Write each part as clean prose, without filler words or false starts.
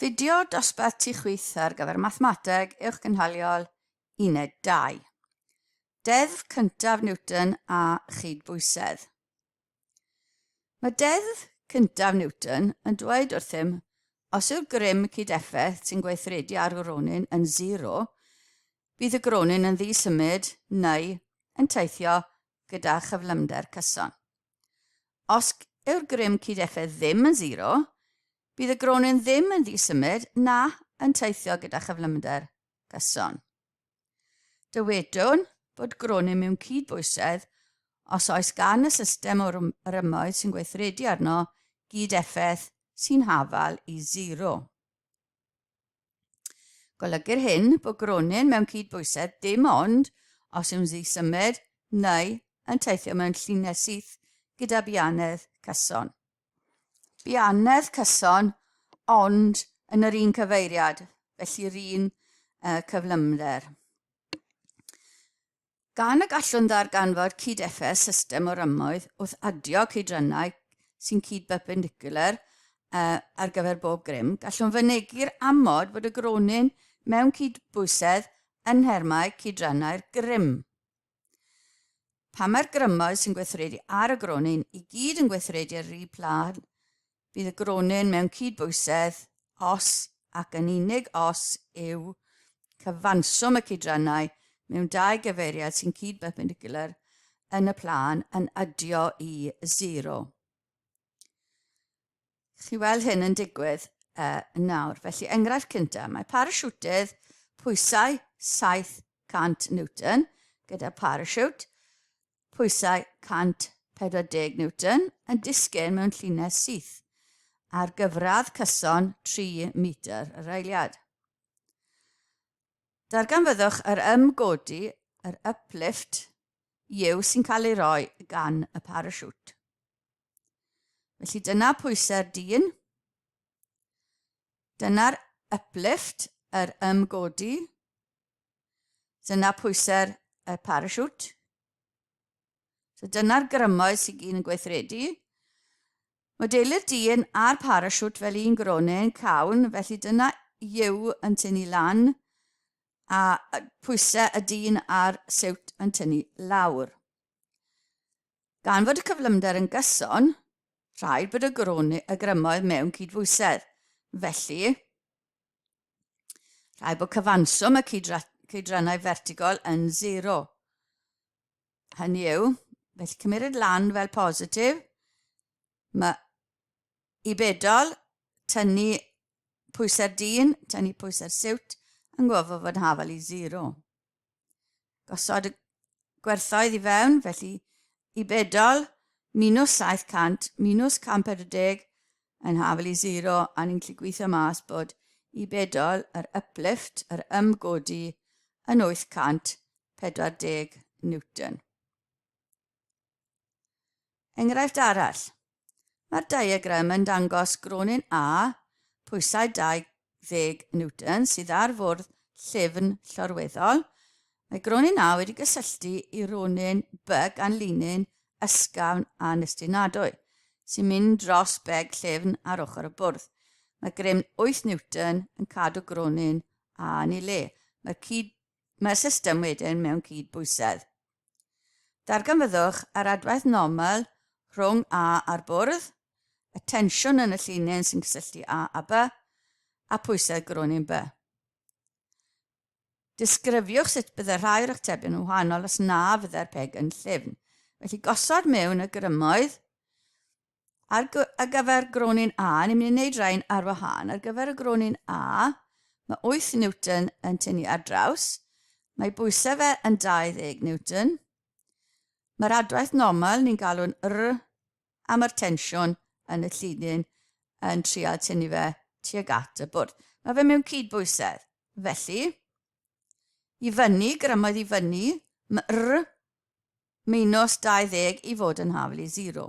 Fideo dosbarth tu chwith ar gyfer Mathemateg Uwchgynhaliol Uned 2. Deddf cyntaf Newton a chydbwysedd. Mae deddf cyntaf Newton yn dweud wrthym os yw'r grym cyd-effaith sy'n gweithredu ar gronyn yn zero, bydd y gronyn yn ddisymud neu yn teithio gyda chyflymder cyson. Os yw'r grym cyd-effaith ddim yn zero, bydd y gronyn ddim yn ddisymud na yn teithio gyda chyflymder gyson. Dywedwn bod gronyn mewn cydbwysedd os oes gan y system o rymoedd sy'n gweithredu arno gyd-effaith sy'n hafal i zero. Golygir hyn bod gronyn mewn cydbwysedd dim ond os yw'n ddisymud neu yn teithio mewn llinell syth gyda bianedd cyson. Bianedd cyson ond yn yr un cyfeiriad, felly'r un uh, cyflymder. Gan y gallwn ddarganfod cyd-effaith system o rymoedd wrth adio cydrannau sy'n cyd-berpendicular uh, ar gyfer bob grym, gallwn fynegi'r amod bod y gronyn mewn cydbwysedd yn nhermau cydrannau'r grym. Pan mae'r grymoedd sy'n gweithredu ar y gronyn i gyd yn gweithredu ar yr un plân, Bydd y gronyn mewn cydbwysedd os ac yn unig os yw cyfanswm y cydrannau mewn dau gyfeiriad sy'n cyd-perpendicular yn y plân yn adio i zero. Chi weld hyn yn digwydd uh, nawr. Felly, enghraifft cyntaf, mae parasiwtydd pwysau 700 Newton gyda parasiwt pwysau 140 Newton yn disgyn mewn llinell syth ar gyfradd cyson 3 metr yr eiliad. Darganfyddwch yr ymgodi, yr uplift, yw sy'n cael ei roi gan y parasiwt. Felly dyna pwysau'r dyn. Dyna'r uplift, yr ymgodi. Dyna pwysau'r y parasiwt. So dyna'r grymoedd sy'n gyd yn gweithredu. Modelu'r dyn a'r parasiwt fel un gronyn cawn, felly dyna U yn tynnu lan a pwysau y dyn a'r siwt yn tynnu lawr. Gan fod y cyflymder yn gyson, rhaid bod y, grony, y grymoedd mewn cydbwysedd. Felly, Rhaid bod cyfanswm y cydrannau fertigol yn 0. Hynny yw, felly cymeryd lan fel positif, mae i bedol tynnu pwysau'r dyn, tynnu pwysau'r siwt, yn gofod fod yn hafal i 0. Gosod y gwerthoedd i fewn, felly i bedol, minus 700, minus 140 yn hafal i 0, a ni'n gallu gweithio mas bod i bedol yr uplift, yr ymgodi, yn 840 Newton. Enghraifft arall. Mae'r diagram yn dangos gronyn A, pwysau 20 Newton, sydd ar fwrdd llyfn llorweddol. Mae gronyn A wedi gysylltu i ronyn B gan linyn ysgafn a nestinadwy, sy'n mynd dros beg llyfn ar ochr y bwrdd. Mae grym 8 Newton yn cadw gronyn A yn ei le. Mae'r, cyd, mae'r system wedyn mewn cyd-bwysedd. Darganfyddwch yr adwaith normal rhwng A a'r bwrdd, y tensiwn yn y llinyn sy'n cysylltu A a B, a pwysedd gronyn B. Disgrifiwch sut bydde rhai o'r atebion yn wahanol os na fydde'r peg yn llyfn. Felly gosod mewn y grymoedd Ar, ar gyfer gronyn A, ni'n mynd i wneud rhain ar wahân. Ar gyfer y gronyn A, mae 8 Newton yn tynnu ar draws. Mae bwysau fe yn 20 Newton. Mae'r adwaith normal ni'n galw'n R a mae'r tensiwn yn y llinyn yn trial tynnu fe tuag at y bwrdd. Mae fe mewn cyd-bwysedd. Felly, i fyny, grymoedd i fyny, mae R minus 20 i fod yn haflu 0.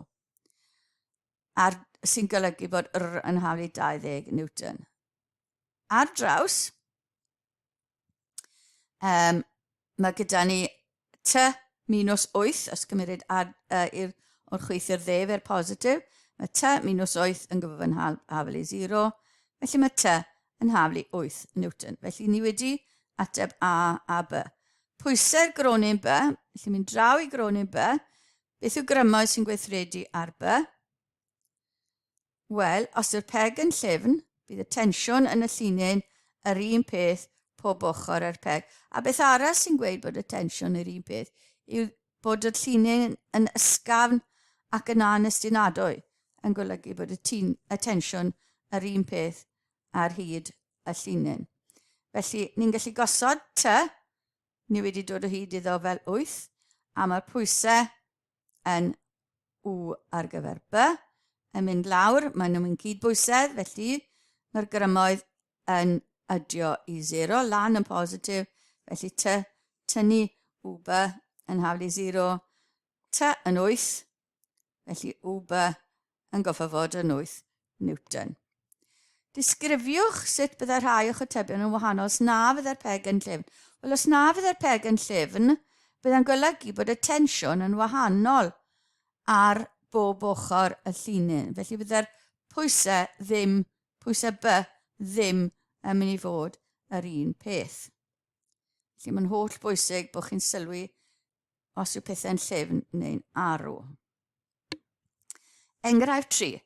Ar, sy'n golygu bod R yn haflu 20 Newton. Ar draws, um, mae gyda ni T minus 8, os cymeryd ar, uh, i'r, o'r chwith i'r dde fe'r positif, mae T minus 8 yn gyfod yn haflu 0, felly mae T yn haflu 8 Newton. Felly ni wedi ateb A a B. Pwysau'r gronyn B, felly mynd draw i gronyn B, beth yw grymoedd sy'n gweithredu ar B? Wel, os yw'r peg yn llyfn, bydd y tensiwn yn y llinyn yr un peth pob ochr ar peg. A beth arall sy'n gweud bod y tensiwn yr un peth yw bod y llinyn yn ysgafn ac yn anestinadwy, yn golygu bod y, tîn, y tensiwn yr un peth ar hyd y llinyn. Felly, ni'n gallu gosod T, ni wedi dod o hyd iddo fel 8, a mae'r pwysau yn U ar gyfer B, yn mynd lawr, maen nhw'n mynd cydbwysedd, felly mae'r grymoedd yn adio i 0, lan yn positif, felly T, tynnu UB yn haflu 0, T yn 8, felly UB yn goffa fod yn 8 Newton. Disgrifiwch sut byddai rhai o'ch atebion yn wahanol os na fyddai'r peg yn llyfn. Wel, os na fyddai'r peg yn llyfn, byddai'n golygu bod y tensiwn yn wahanol ar bob ochr y llinyn. Felly byddai'r pwysau ddim, pwysau B ddim yn mynd i fod yr un peth. Felly mae'n holl bwysig bod chi'n sylwi os yw pethau'n llyfn neu'n arw. Enghraifft 3.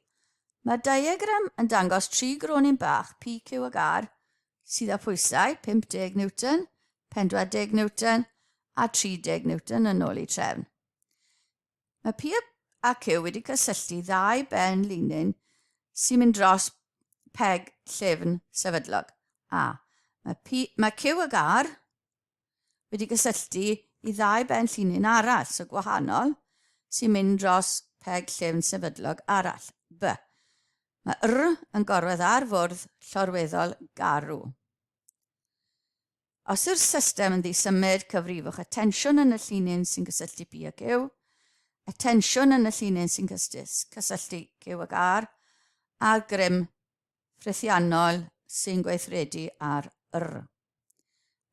Mae'r diagram yn dangos tri gronyn bach P, Q ac R sydd â phwysau 50 Newton, 40 Newton a 30 Newton yn ôl eu trefn. Mae P a Q wedi cysylltu ddau ben linyn sy'n mynd dros peg llyfn sefydlog. A. Mae, P, mae Q ag R wedi cysylltu i ddau ben llinyn arall, so gwahanol, sy'n mynd dros peg llyfn sefydlog arall. B. Mae R yn gorwedd ar fwrdd llorweddol garw. Os yw'r system yn ddisymud, cyfrifwch y tensiwn yn y llinyn sy'n cysylltu P a Q, y tensiwn yn y llinyn sy'n cysylltu Q ac R, a'r grym ffrithiannol sy'n gweithredu ar R.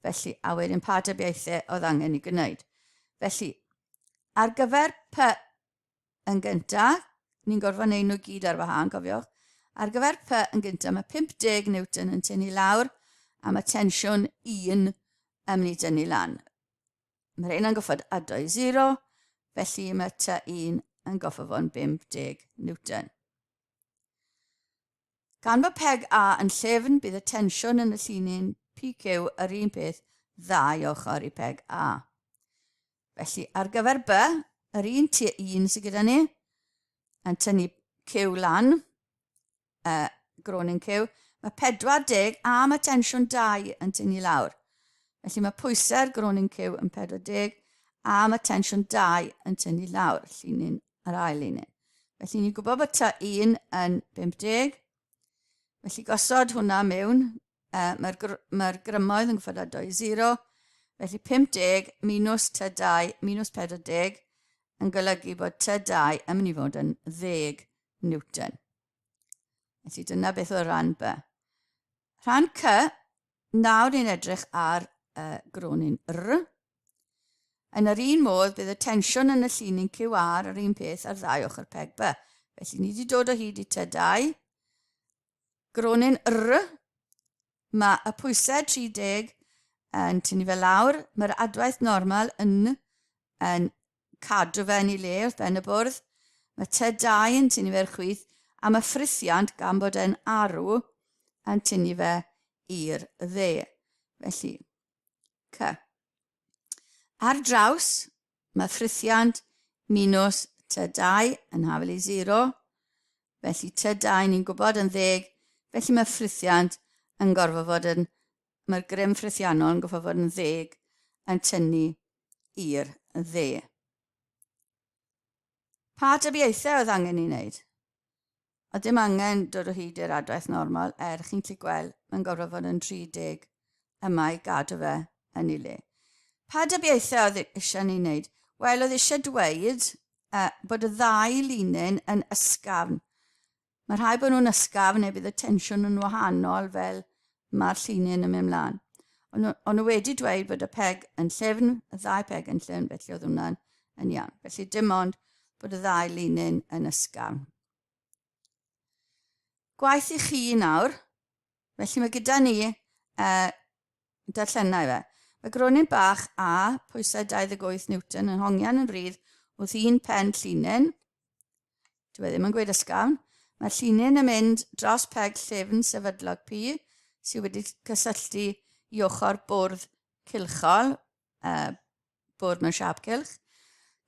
Felly, a wedyn pa dybiaethau oedd angen i gwneud. Felly, ar gyfer P yn gyntaf, ni'n gorfod wneud nhw gyd ar wahân, cofiwch. Ar gyfer P yn gyntaf, mae 50 Newton yn tynnu lawr a mae tensiwn 1 yn mynd i dynnu lan. Mae'r un yn goffod ado i 0, felly mae T1 yn goffod fod yn 50 Newton. Gan fod peg A yn llyfn, bydd y tensiwn yn y llinyn PQ yr un peth ddau ochr i peg A. Felly, ar gyfer B, yr un T1 sydd gyda ni, yn tynnu Q lan, gronyn Q, mae 40 a mae tensiwn 2 yn tynnu lawr. Felly mae pwysau'r gronyn Q yn 40 a mae tensiwn 2 yn tynnu lawr, llinyn yr ail un. Felly ni'n gwybod bod T1 yn 50. Felly gosod hwnna mewn, mae'r gr mae grymoedd yn gwybod â 2, 0. Felly 50 minus T2 minus 40 yn golygu bod T2 yn mynd i fod yn 10 Newton. Felly dyna beth oedd rhan B. Rhan C, nawr ni'n edrych ar gronyn R. Yn yr un modd, bydd y tensiwn yn y llinyn QR yr un peth ar ddau ochr peg B. Felly ni wedi dod o hyd i T2. Gronyn R, mae y pwysau 30 yn tynnu fe lawr. Mae'r adwaith normal yn, yn cadw fe yn ei le wrth ben y bwrdd. Mae T2 yn tynnu fe'r chwith a mae ffrithiant gan bod e'n arw yn tynnu fe i'r dde. Felly, C. Ar draws, mae ffrithiant minus T2 yn hafel i 0. Felly T2 ni'n gwybod yn ddeg, felly mae ffrithiant yn gorfod fod yn, mae'r grym ffrithiannol yn gorfod fod yn ddeg yn tynnu i'r dde. Pa dybiaethau oedd angen i wneud? Oedd dim angen dod o hyd i'r adwaith normal, er chi'n gallu gweld, mae'n gorfod fod yn 30 yma i gadw fe yn ei le. Pa dybiaethau oedd eisiau ni wneud? Wel, oedd eisiau dweud bod y ddau linyn yn ysgafn. Mae rhai bod nhw'n ysgafn neu bydd y tensiwn yn wahanol fel mae'r llinyn yn mynd mlaen. Ond o'n nhw wedi dweud bod y peg yn llyfn, y ddau peg yn llyfn, felly oedd hwnna'n yn iawn. Felly dim ond bod y ddau linyn yn ysgafn. Gwaith i chi nawr. Felly mae gyda ni darllenau fe. Mae gronyn bach A, pwysau 28 Newton, yn hongian yn rhydd wrth un pen llinyn. Dwi e ddim yn gweud ysgafn. Mae'r llinyn yn mynd dros peg llyfn sefydlog P, sydd wedi cysylltu i ochr bwrdd cylchol, bwrdd mewn siâp cylch.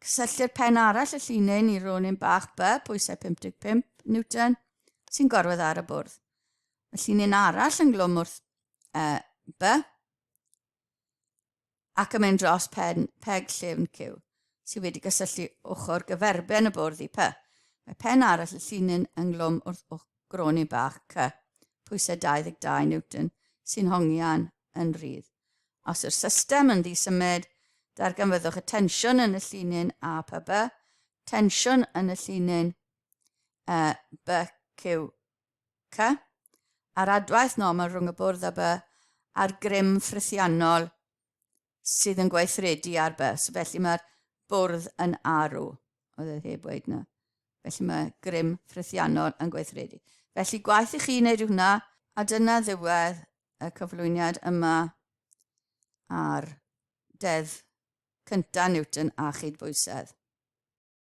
Cysylltu'r pen arall y llinyn i ronyn bach B, pwysau 55 Newton, sy'n gorwedd ar y bwrdd. Mae llinyn arall yn glwm wrth B ac yn mynd dros pen peg llyfn Q, sydd wedi gysylltu ochr gyferbyn y bwrdd i P. Mae pen arall y llinyn ynghlwm wrth gronyn bach C, pwysau 22 Newton, sy'n hongian yn rhydd. Os yw'r system yn ddisymud, darganfyddwch y tensiwn yn y llinyn A P B, tensiwn yn y llinyn B Q C, a'r adwaith normal rhwng y bwrdd a B, a'r grym ffrithiannol sydd yn gweithredu ar B. So felly mae'r bwrdd yn arw. Oedd e heb weid na. Felly mae grym ffrithiannol yn gweithredu. Felly gwaith i chi wneud hwnna, a dyna ddiwedd y cyflwyniad yma ar deddf cyntaf Newton a chydbwysedd.